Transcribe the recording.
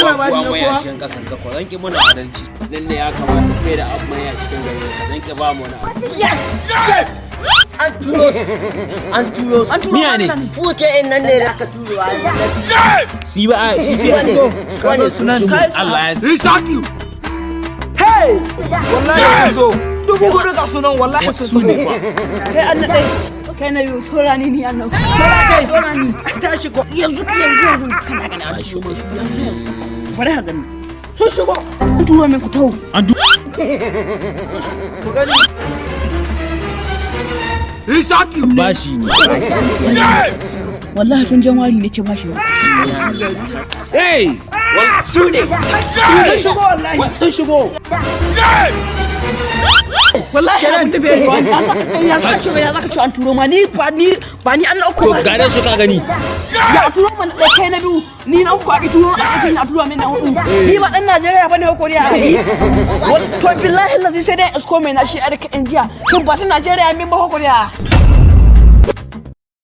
Cewa ba ku bashi an na maya kowa. Cikin kasan ka ko zan ki muna adalci. Nan ne ya kamata kai da an maya cikin gari ka zan ki ba mu na. Yes! Yes! An turo su. An turo su. An turo Miya mana ne. ne. Fuke in nan ne da aka turo a. Si ba a si Su wane? Su wane su? Kai. Allah ya Hey! Wallahi sun zo. 4,000 ga sunan, wallahi sun su ne zo. kwa. Kai an na ɗaya, kai na biyu, saura ni, ni an na uku. Saura kai. Saura ni. Tashi ko. Yanzu yanzu yanzu kana gani an turo masu yanzu yanzu. Bari ka gani. Sun shigo. An turo min, ku taho. An du Ku gani. Bashi ne. Wallahi tun January ne ce ba shi. Hey! Su ne. Sun shigo wallahi. Sun shigo. Wallahi abin da bai yi wa. Ya zaka ce an turo ma ni, ba ni ba ni an na uku To ba. ga su ka gani. Ya turo mana ɗaya, kai na biyu, ni na uku, aka turo, aka ce a turo min na hudu. Ni ba dan Najeriya bane ko ne a yi. To billahi lazi sai dai isko mai na shi a duka injiya. Kin ba ta Najeriya min ba ko ne a.